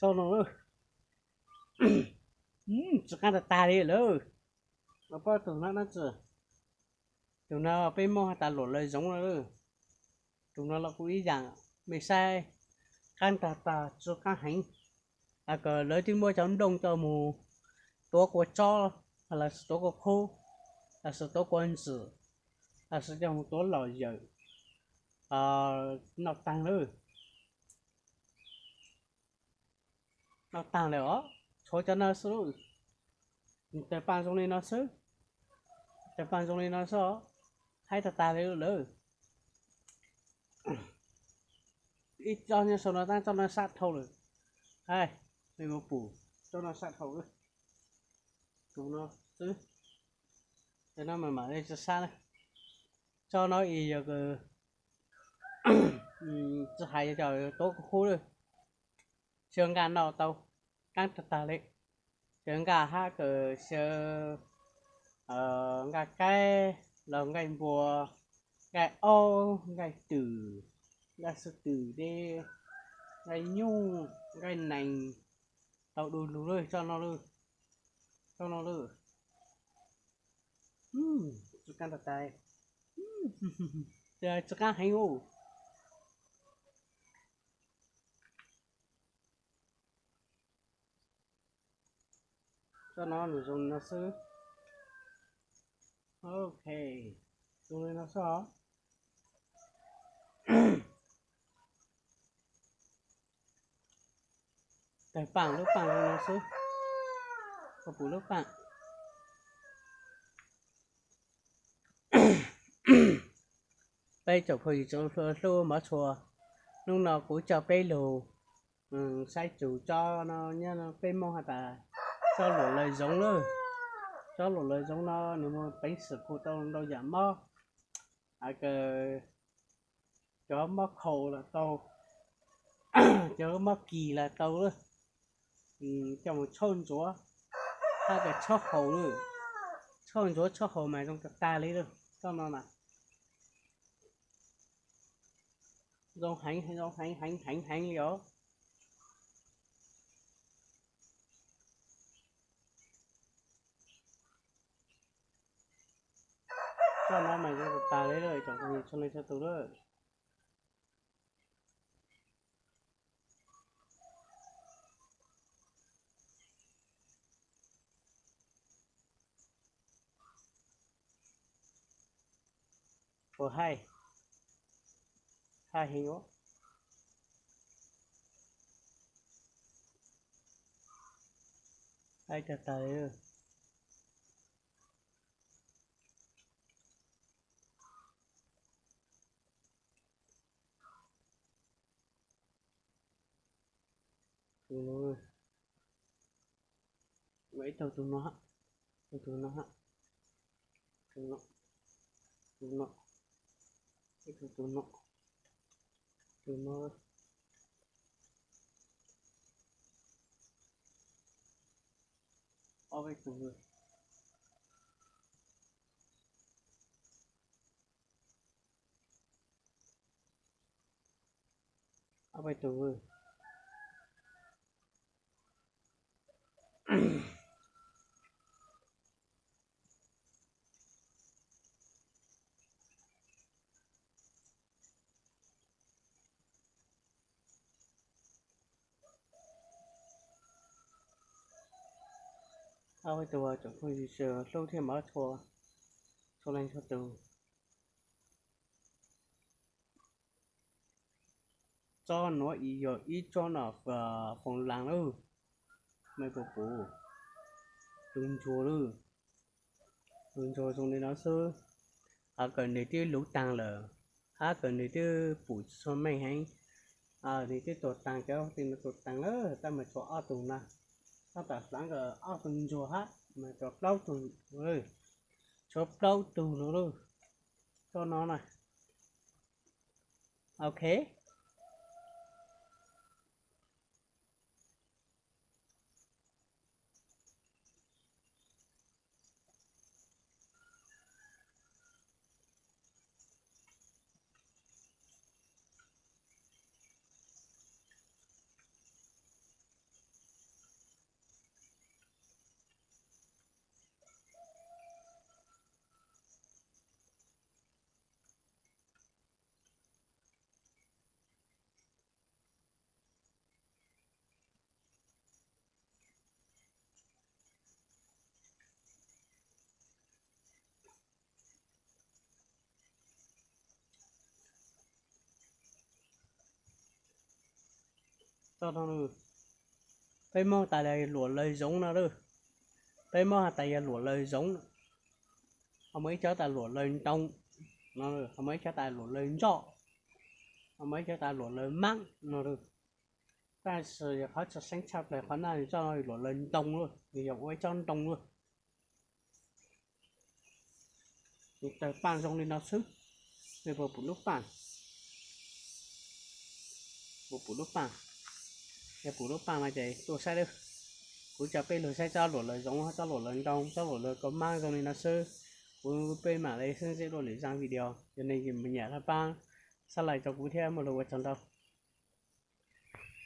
Tau no, tsis qaab tag tag li lawm. Pab tug no dlaab tsi? Tug no peb muab has tas luam lawv zoov no. Tug no los kuj ib yaam, mej saib, qaab tag tag tsis qaab heev. Has kws lawv twb muab cov nplooj coj mus tuav kua tsob, lossis tuav kua qhub, lossis tuav kua ntswm, lossis coj mus tuav lom yawm, noj taag lawm. Noj taag lawm os, tshuav cov no xwb. Tawg paaj zoo li no xwb. Tawg paaj zoo li no xwb os. Haib tag tag li lawm. Ib tsob nyob sau no tab tsob no sab dhau lawm. Hais, mej mus pum, tsob no sab dhau lawm. Tus no xwb. Cov no mas mam li tsi sab na. Tsob no ib yam kws tsi hais yog cov tuav kua qhub lawm. Xyaw nqaij noj tau, qaab tag tag li. Xyaw nqaij hab kws xyaw nqaij qaib los nqaij npua, nqaij aub, nqaij twm, nqaij xwb twm deb, nqaij nyuj, nqaij nees, tau du lug lawm tsob no lawm. Tsob no lawm. Tsis qaab tag tag, tsis qaab heev ub. Tsob no nws zoo li no xwb. Ok, zoo li no xwb os. Tawg paaj lub paaj zoo no xwb. Koj pum lub paaj. Peb tsoom phooj ywg tsoom hlub mov tshua, hnub no kuv coj peb lug saib tsob no, peb Moob has tas tsob luam lawv zoov lawm. Tsob luam lawv zoov no nws muaj peev xwm kho tau ntau yam mob, has kws cov mob khaus los tau, cov mob kis los tau lawm. Coj mus tshauj ntsuav, hab kws tshauj haus lawm. Tshauj ntsuav tshauj haus mas zoo tag tag li lawm. Tsob no mas zoo heev, zoo heev heev heev heev li os. Tsob no mas zoo tag tag li lawm, tsoom phooj ywg txhua leej txhua tus lawm. Ua haib, haib heev os. Haib tag tag li. Tus no, ib tug tus no hab, tus no hab, tus no, tus no, ib tug tus no, tus no, ob peb tug. Ob peb tug. Ob peb tug tsoom phooj ywg hlub thiab mov tshua, txhua leej txhua tus. Tsob nuav ib yog ib tsob no foom laas lawm, mej puas pum, tus ntsuag lawm. Tus ntsuag zoo li no xwb, hab kws nwg twb luv taag lawm, hab kws nwg twb pum txhua meej heev, nwg twb tuag taag, cov tim no tuag taag lawm, tab mas tshuav ob tug na, tab tom hlaav kws ob tug ntsuag hab mas tshuav plaub tug, tshuav plaub tug no lawm, tsob no na. Ok. Peb muab tas yog luam lawv zoov no lawm. Peb muab has tas yog luam lawv zoov. Ho muaj ib co tas luam lawv ntoo, ho muaj ib co tas luam lawv ntsoj, ho muaj ib co tas luam lawv maab no. Tab sis yog qhov tshwj xeeb tshaj plaws qhov naj zoj no luam lawv ntoo lawm, yog ua ib tsob ntoo lawm. Nws tawg paaj zoo li no xwb. Nws puas pum lub paaj? Puas pum lub paaj? Yog pum lub paaj mas ces tuaj saib lawm. Kuv tso peb lug saib tsob luam lawv zoov, tsob luam lawv ntoo, tsob luam lawv kaus maab zoo li no xwb. Kuv peb mam le sib ntsib dua lwm zaj video. Yog nej me nyuam rov paab, sab like rau kuv thiab, muaj lus ua tsaug ntau.